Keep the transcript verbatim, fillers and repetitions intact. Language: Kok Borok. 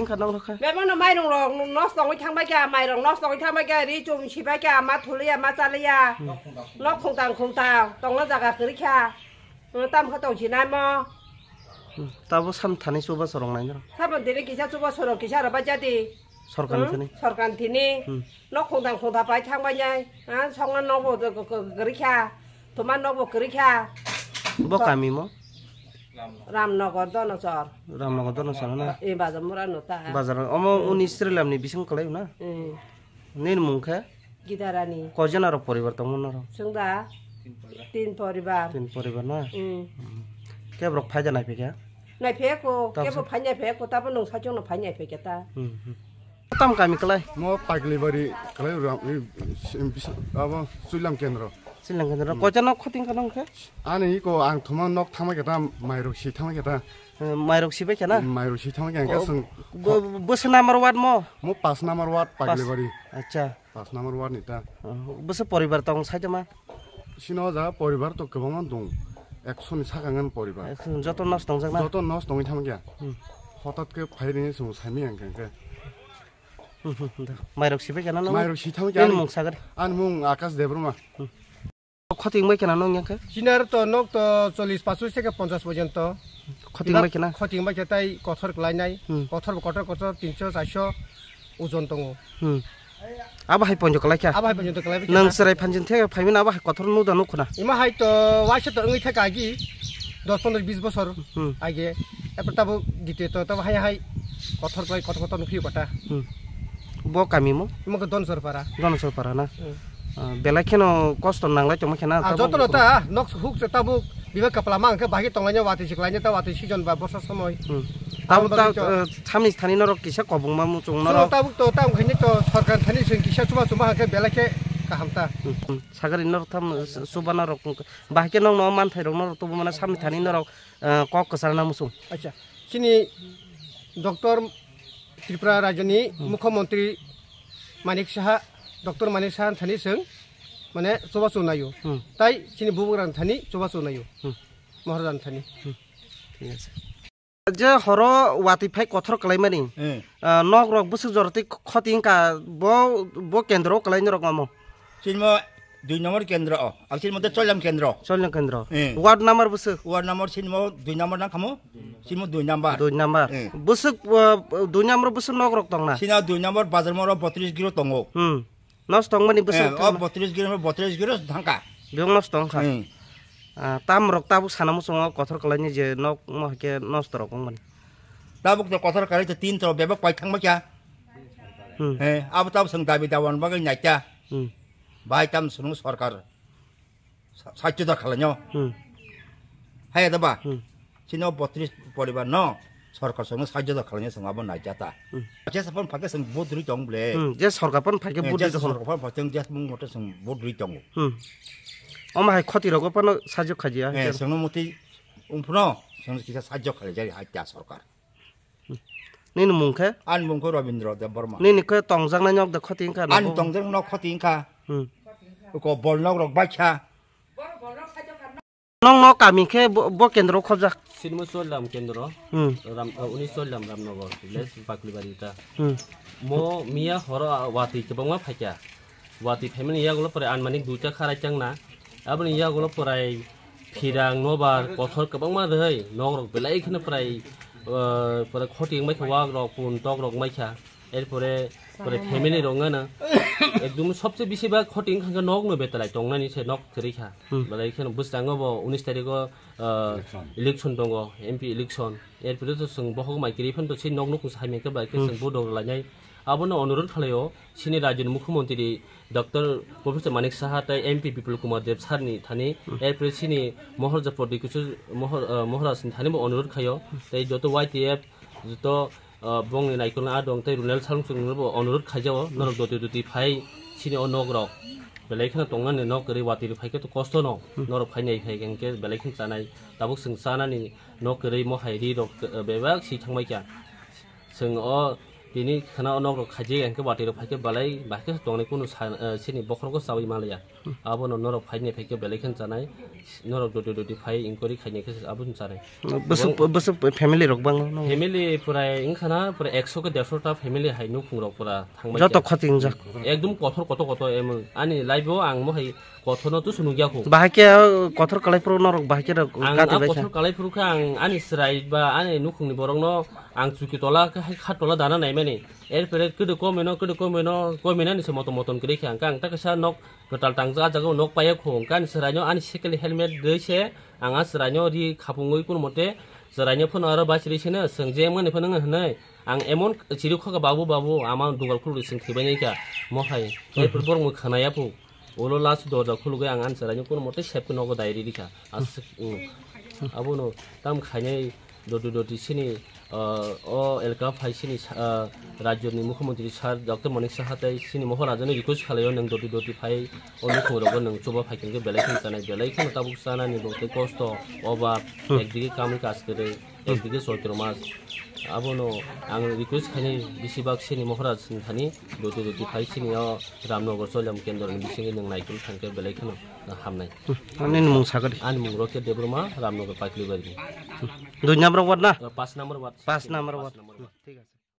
Wngkha nang rokha. Bebak no mairung rok nos tongwi thangbai kha, mairung nos tongwi thangbai kha, ri chum sibai kha, ma thuliya, ma chaliya. Hmm. Nok khungtang khungtang, tongna jaga kwrwi kha. Hmm, tam kha tong sinai mo. Hmm, tabo sam thani chuba sorong nai nang. Sabon tini kisa chuba sorong kisa rwbai jadi. Sorkar ni Hmm, thani. Sorkar ni thini. Hmm. Nok khungtang khungtang pai thangbai nai. Ah, songna nokbo kwrwi kha. Tuma nokbo kwrwi kha. Bo So- kami mo? Ramnagar Donosor. Ramnagar Donosor na? E bazar mura no ta. Bazar omo uni Srilam ni bising kwlai na? Hmm. Nini mung khe? Gidarani. Koijon aro poribar tongmo noro? Chwng da tin poribar. Tin poribar na? Hmm. Hmm. Kebrok phaida nai phikha? Nai pheko, Tamo kebo sa- phai nai pheko, tabo nung sachung no phai nai phekha ta. Hmm, hmm. Tam kami kwlai? Mo Paglibari kwlai ram, i, sim, bis-, abo Suilam Kendro. Silang kendra. Hmm. Koicha nok khoting kha nong khe? Ani iko ang thuma nok thangma khe ta, mairok si thangma khe ta. Eh, mairok si bai khe na? Mairok si thangma khe ang khe Oh, sung bo, bo se number ward mo? Mo pas number ward Pas. Paglibari. Acha. Pas number ward ni ta. Oh, bo se poribar tong sai ma? Sino ja poribar to kwbangma dong. Ekso ni saka ngan poribar. Ekso joto nos tong jak na? Joto nos tongwi thangma khe. Hmm. Hotat khe phai rini sung saimi ang khe. Hmm, hmm, hmm, da. Mairok si bai khe na nong? Mairok si thangma khe Nini ani, mung sagari. Ani mung Akash Debbarma. Hmm. Khoting bai khena nong yang khe? Sinar to nok to chollish pasosh theke ponchash porjonto. Khoting bai khena? Khoting bai khe tai kothor klainai. Hmm. Kothor bo kotor kotor tinso charso ojon tongo. Hmm. Abo hai ponjo klai kha? Abo hai ponjo klai kha. Nang serai phanjin theke phaimina abo hai kothor nuk da nuk khuna? Ima hai to waisa to wngwi theka agi dos pondro bis bosor Hmm. age. Epor tabo dite to tabo hai hai kothor klai kotor kotor nukhi kota. Hmm. Bo kami mo? Ima khe Donosor para. Donosor para na? Hmm. Ah, belai kheno kosto nanglai tongma khena Ah, tabuk jotono ta, nok huk se tabuk, biba kapla ma hwnkhe bahai tonglainai watwi se klainai ta watwi season ba borsa somoi. Hmm. Abo Tabuk ta, bagwi to- eh, samni thani norok kisa kobongma muchung Chwng norok. tabuk to, ta wngkhaini to, sorkar thani chwng kisa chuba chuba hwnkhe belai khe kaham ta. Hmm, hmm. Sagari norok tham, eh, chuba norok wngkha. Bahai khe nokno manthai rok norok tubu mana samni thani norok, eh, kok kwchar na muchung. Acha, chini Doctor Tripura Rajyoni Hmm. Mukhyamantri Manik Saha, Doctor Manik Saha thani chwng mane chubachu naio. Hmm. Tai chini bubagrang thani chubachu naio. Hmm. Maharajan thani. Hmm. Thik ache. Je horo watwi phai kothor kwlaimani, Hmm. ah, nok rok bwswk jorotwi khoti wngkha bo, bo kendro kwlai norok mamo. Chini mo dui number kendro, o. Ang chini mo de Choilam kendro. Choilam kendro. Hmm. Ward number bwswk? Ward number chini mo dui number nang khamo. Chini mo dui number. Dui number. Hmm. Bwswk, ah, dui number bwswk nok rok tongna? Chini o dui number bazar moro botris giro tongo. Hmm. Nos tongmani bwswk Eh, o tongna? Botris giro, botris giro thangka. Biyong nos tongkha. Hmm. Ah, tam rok tabuk sana muchungo kothor kwlaini je nok mo hake nos torok wngmani. Tabuk to kothor kwlai to tin to bebak pai thangma kya. Hmm. Eh, abo tabuk swng dabi dawan bagwi naikya. Hmm. Bai tam sunu sorkar. Sa-, sahajyo da khlainw. Hmm. Haya da ba? Hmm. Chini o botris poribar no sorkar songno sahajyo da khlainw song abo naijata. Hmm. Je sapon phake song vote ri tong ble. Hmm. Je sorkar pon phake Eh, vote je ri tong. Sorkar pon phake je mung mote song vote ri tongo. Hmm. Omo hai khoti rogo pano sahajyo khajiya. Eh, songno moti ungphno song kisa sahajyo khlai jari hai ta sorkar. Nini mung khe? Ani mung khe Robindra Debbarma. Nini khe tongjaknai nok de khoti wngkha na Ani bo? Tongjak nok khoti wngkha. Hmm. Ko bol nok rok baikha. Nong no kami khe bo, bo kendro khobjak? Sinmo Choilam kendro. Hmm. Ram, uh, uni Choilam Ramnagar village Baklibari ta. Hmm. Mo miya horo watwi kwbangma phaikha. Watwi phaimani yagulo pore anmanik duita kharai changna. Aboni yagulo porai phirang, nobar, kothor kwbangma rwhai, nokrok belai kheno porai, ah, porai khoti wngbai kha, wakrok, pun tokrok wngbai kha. Erpore, pore family rok wngano. Ekdom sobse bisi ba khoti wngkha khe nokno betalai tongnani se nok kwrwi kha. Hmm. Belai kheno bwskango bo unis tarikho, ah, election. Election tongo, M P election. Erpore to chwng bokhok mai kwrwi phano to se nok nukung sai mankhe bai khe Hmm. Chwng vote rok lainai. Abono onurodh khlaio, chini rajyoni mukhyamantri Doctor Professor Manik Saha tei M P Bipul Kumar Deb sir ni thani, Hmm. Erpore chini Maharaja Pradyut Kishore Mahar-, ah, Maharaj ni thani bo onurodh khaio, tei joto Y T F, joto, ah, bongni naikolna adong tei Runel Salungsung no bo onurodh khaijao, norok doti doti phai chini o nok rok belai kheno tongnani nok kwrwi watwi rok phai khe to kosto no, Hmm. Norok phai nai phai khe belai kheno chanai, tabuk chwng chanani nok kwrwi mohai ri rok, ah, bebak si thangbai kha. Chwng o tini khwna o nok rok khaijak ya hwnkhe watwi rok phai khe belai bahai khe tongnai kunu sa, eh, chini bokhorok o chawi manliya. Abono norok phaini phaikhe belai khe chanai. Norok doti doti phai inquiry khaini khe abono chanai. Bwswk, bwswk family rok bang no? Family purai wngkhana, purai ekso ke derso ta family hai nukhung rok pura thangbai. Joto khe khoti wngjak. Ekdum kothor koto koto emon. Ani life o ang mohai kothor no tusu nukya khu. Bahai khe, uh, kothor kalai phuru norok bahai khe rok Ang gati a bai kha. Kothor kalai phuru khe ang ani chwrai ba ani nukhung ni borok no ang chuki tola khe hai kha tola dana naimani. Erpore kwdwi komino, kwdwi komino, kominani se motom motom kwrwi khe ang khe ang ta kaisa nok kwtal tangjak, ah jaga o nok paiya khu, hwnkhe ani chwraino ani second helmet rwi se ang ah chwraino ri khapungwi kunumote chwraino phano aro bachiri sino chwng je mani phano wng hwnwi ang emon chiri khoka, "Babu, babu, ama dugal khulukdi chwng thwibainai kha," mohai. Erpore borok mui khwnaya phu. Ulo last dorja khulugwi ang ani chwraino kunumote sep khe nogo dai ri rikha. Aswk, mm. Abono tam khainai doti doti sini, ah, o elka phai sini sa-, ah, rajyoni mukhyamantri sir Doctor Manik Saha tei sini Mohorajani request khlaio, nwng doti doti phai o nukhungrogo nwng chuba phai khe belai kheno chanai, belai kheno tabuk chanani bo tei kosto, obab, Hmm. ekdigi kamwi kaj kwrwi, Hmm. ekdigi choitro mas. Abono ang request khainai bisi bak sini Mohorajani thani doti doti phai sini o Ramnagar Choilam Kendroni bisingo nwng naikolwi thangkhe belai kheno hamnai. Hmm. Ani mung sakadi. Ani mung Rocket Debbarma, Ramnagar Paikhlibari. Dui number ward na? Pas number ward. Pas number ward. Pas number ward. Hmm.